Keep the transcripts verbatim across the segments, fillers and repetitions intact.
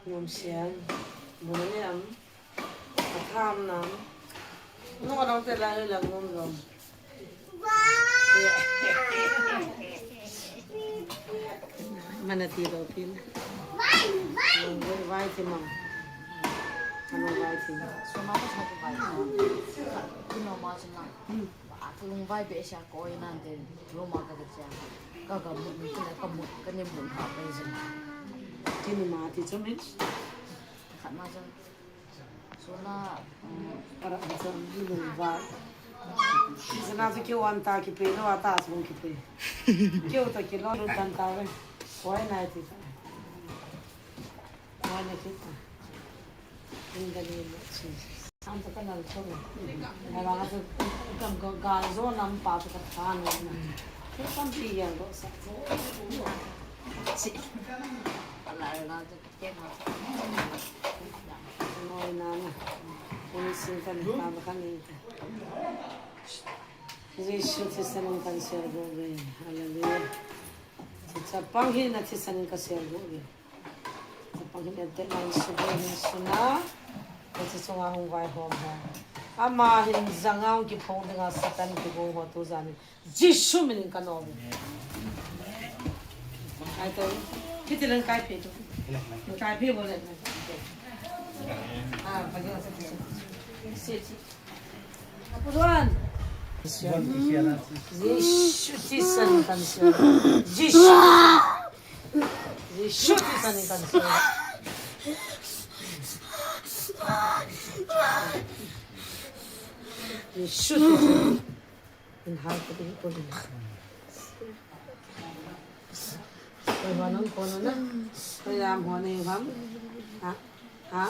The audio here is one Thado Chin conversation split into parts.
Ngom sian. Mun ni am. Atham nam. No dang te lai la ngom dong. Mana ti do pin. Vai ti mang. Ano vai ti. So ma ko sa ko vai. Kino ma sa na. Ba ka lung vai be sa ko i nan te. Roma ka ka cha. Ka ka mu ni ka ka mu ka ni mu ha pe sa. Kini ma ti cho min. Khat ma cha. Sona, um, para sa ni mu vai. Sana tu keu anta kipe, no ata sa kipe. Keu ta kilo, no tan ta ve. Koi na ti ta. Koi na ti ta. In the name of Jesus. Santa ka nal chong. Na ba ka kam ka ga zo nam pa ka ta na. Ke kam pi yang do sa. Si. Ala la. Jesu Christa min kan sergio ve. Hallelujah. Chapang hi na thisan in ka sergio ve. Chapang hi na te na Jesu ve, Jesu na. Ka chi chunga hung vaihom ho. Ama hin janga hung kiphong dinga Satan kigong ho tu jan in. Jesu min in ka nom. Ai to. Kiti lang kai phe to. Kai phe bole. Ah, pagi asa phe. Si, si. Apuan. Jesu thisan kan sia. Jesu. Jesu thisan kan sia. Jesu thisan. In hal ko ding ko ding. Koi ba nang ko na. Koi am ho nei bam. Ha? Ha?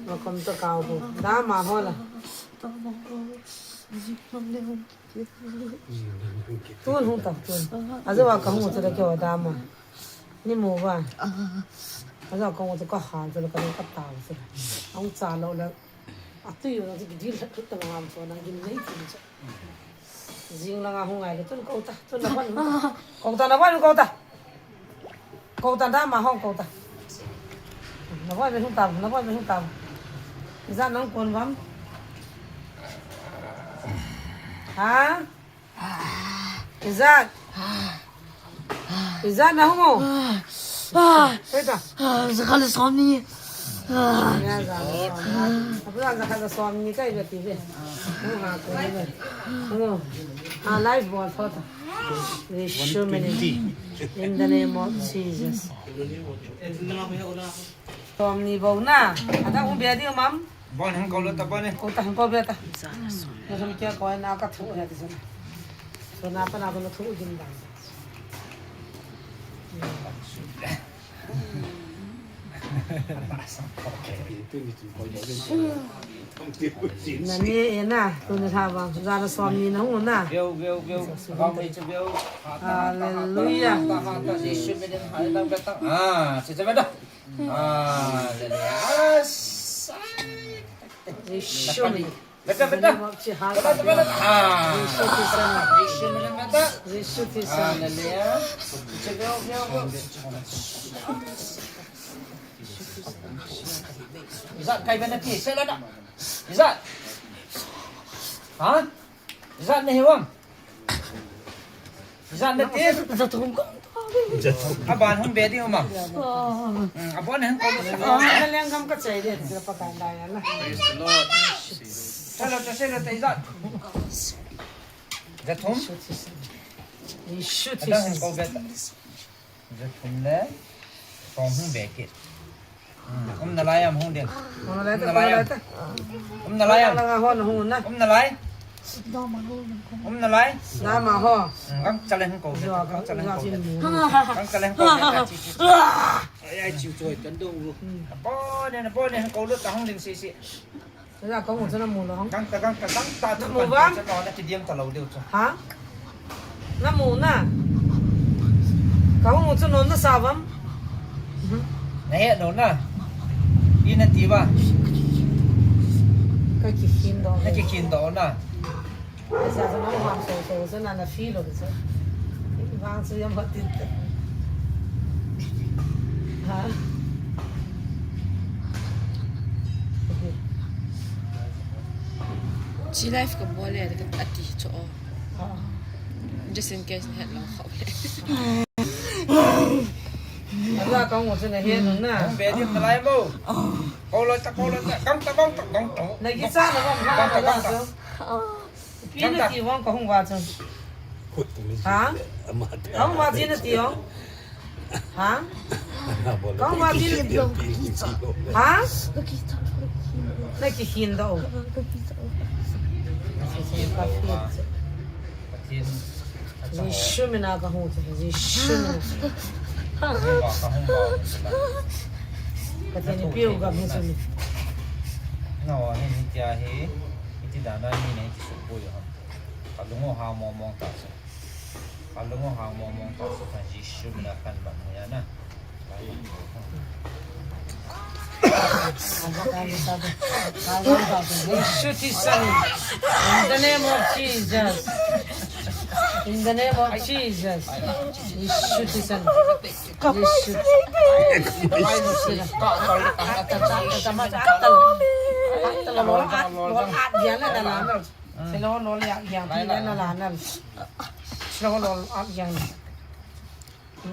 Welcome to kau ko. Da ma ho la. Tun hung ta tun. Ajo wa ka hung chu da ke wa da ma. Ni mu ba. Ajo ka hung chu ka han chu ka ka ta chu. Hung cha lo la. Atu yo na ki dil ta tu ta ngam so na gim nei ti so. Jing langa hung ai le tun ko ta, tun na ban. Ko ta na ban ko ta. Ko ta da ma hong ko ta. Na ban hung ta, na ban hung ta. Ijat nang kon bam. Ha? Ijat. Ijat na hung o. Ah. Eta. Ah, zakha le som ni. Ah. Ya, zakha le som ni. Apu zakha le som ni kai beti ve. Hung ha ko ni ve. Hung o. Ah, live bol tho ta. Jesu min in. In the name of Jesus. Som ni bou na. Ada hung be ding mam. Bon hang ko lo ta bon. Ko ta hang ko be ta. Na som kia ko na ka thu he ti son. So na pa na ko thu din da. Na ni e na, tu na tha ba. Za na som ni na hung na. Veu, veu, veu. Hallelujah. Jesu min in hai na be ta. Ah, se se be ta. Ah, le, le. Ah, sai. Jesu min. Beta, beta. Beta, beta. Ah. Jesu Krista. Jesu min beta. Jesu Krista. Hallelujah. Ijat kai bena ti, se la da. Ijat. Ha? Ijat ne hiwam. Ijat ne ti. Ijat hum ko. Aban hung be ding uma. Hmm, aban hung ko. Ah, na leng gam ka chai de, sila pa kan da ya na. Praise the Lord. Sila ta, sila ta, ijat. Ijat hum. Ada hung ko be ta. Ijat hum le. Ko hung be kit. Hmm, um na lai am hung ding. Um na lai ta, um na lai ta. Um na lai am. Langa ho na hung na. Um na lai. Um na lai. Na ma ho. Hmm, gang chale hung ko. Gang chale hung ko. Gang chale hung ko. Ai, ai, chiu choi kan dong lu. Apo ne, apo ne hung ko lu ta hung ding si si. Sa kong chu na mu lo. Kang ta, kang ta, kang ta, na mu bang? Chu na kidiam ta lo deu chu. Ha? Na mu na. Ka hung chu non na sa bam? Na he no na. I na ti ba? Ka ki khin do. Na ki khin do na. Sa sa na hung so so so na na fi lo so. Bang chu yam ha tin te. Ha? Chi live ka bol le, ka ati cho. Just in case na het lo kha. Ala ka ngo se na he no na. Hung be di na lai mo. Ko lo ta, ko lo ta. Kang ta, kang ta, kang ta. Na ki sa na ba ma ta ba ta. Pi na ti wang ka hung wa chun. Ha? Kang wa ti na ti wang. Ha? Kang wa ti na ti wang. Ha? Na ki hin do. Pathen. Jesu mina ka hung, Jesu mina. Pathen ni piu ka mi sumi. No, ni ni tia hi, iti dana ni ni ti su pui ha. Ka lungo ha mo mo ta su. Ka lungo ha mo mo ta su ka Jesu mina kan ba mo ya na. Shoot his son. In the name of Jesus. In the name of Jesus. Shoot his son. Shoot.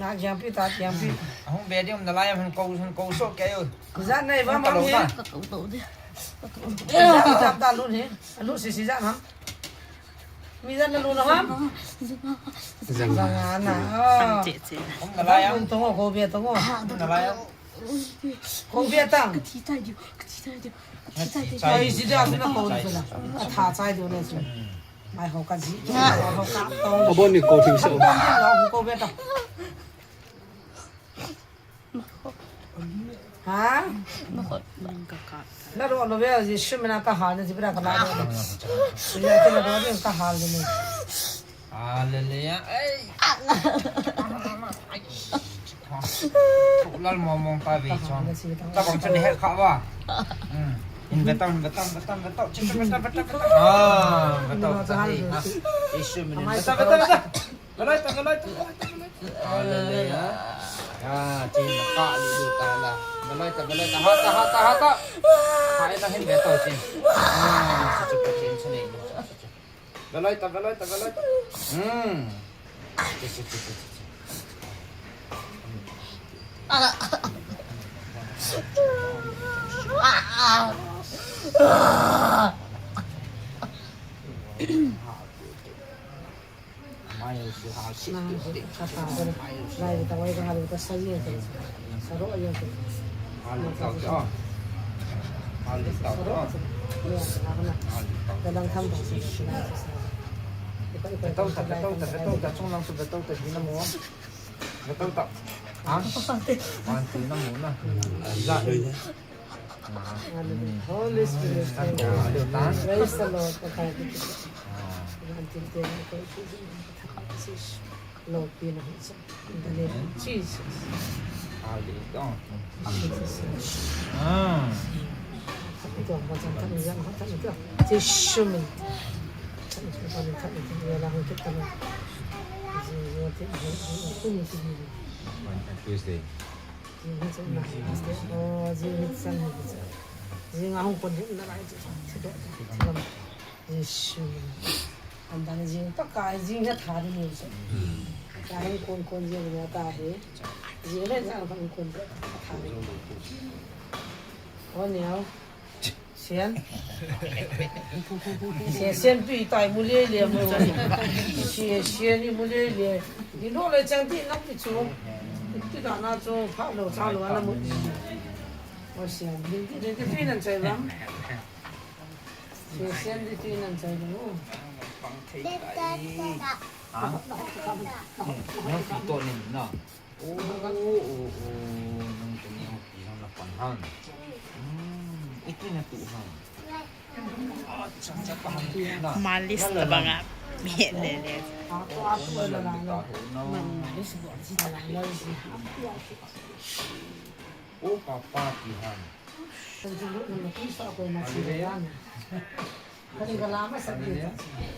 Na jam pi ta, jam pi. Ahung be ding um na lai, hung ko, hung ko so ke yo. Za nei ba ma mi. Ka ko to de. Za tam ta lu ni. Lu si si za na. Mi za na lu na ha. Za na. Sam che che. Um na lai. Um to ngo ko be to ngo. Um na lai. Ko be ta. Ka thi tai di. Ka thi tai di. Ka thi tai di. Ai si za na ko ni na. A tha chai do na si. Mai ho ka ji, mai ho ka to. Abo ni ko thim so. Tam din lo ko be ta. Ha? Na ro lo be ji shim na ka ha na ji bra ka la. Ya ke na ro din ka ha ni. Hallelujah. Ai. Lal mo mong ta ve chong. Ta bang chun he kha ba. Hmm. In betang, betang, betang, betang. Chun, chun, betang, betang, betang. Ah, betang, betang. Hey, ha. Isu min. Betang, betang, betang. Galai ta, galai ta, galai ta, galai ta. Hallelujah. Ya, chin ka li lu ta la. Galai ta, galai ta. Ha ta, ha ta, ha ta. Ha ina hin betang chin. Ah, chu chu chin chin nei. Galai ta, galai ta, galai ta. Hmm. Betul tak, betul tak, betul tak, chung lang tu betul tak, di na mo. Betul tak? Ha? Mantu na muna. Hallelujah. Holy Spirit, thank you. Praise the Lord. Lord, be with us. In the name of Jesus. Hallelujah. Jesus. Ah. Tuesday. Jing ahung kon hin na lai chu. Jesu. Anda jing pa ka jing na tha ni chu. Ka hin kon kon jing na ta he. Jing le jang kon kon tha ni. O neo. Sian. Sian, sian pi tai mu le le mu. Sian, sian ni mu le le. Ni lo le chang ti na pi chu. Ti da na chu pha lo cha lo na mu. O sian, ni ti, ni ti pi nan chai bang. Sian, sian ni ti nan chai bang. Pang thei tai. Ha? Ni pi to ni na. Oh, oh, oh, nang tu ni pi hang na pan hang. Hmm, iti na tu hang. Malis tabang a. Mi le le. Mang malis bo si tabang. Oh, papa pi hang.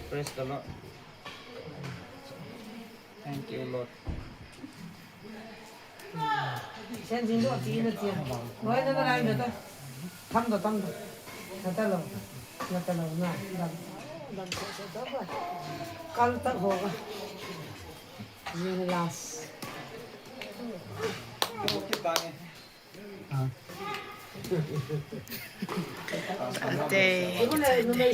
Praise the Lord. Thank you, Lord. Sen jing do ti na ti. Noi na na lai na ta. Tham do, tham do. Na ta lo. Na ta lo na. Kal tak ho ka. Yun last. Ate.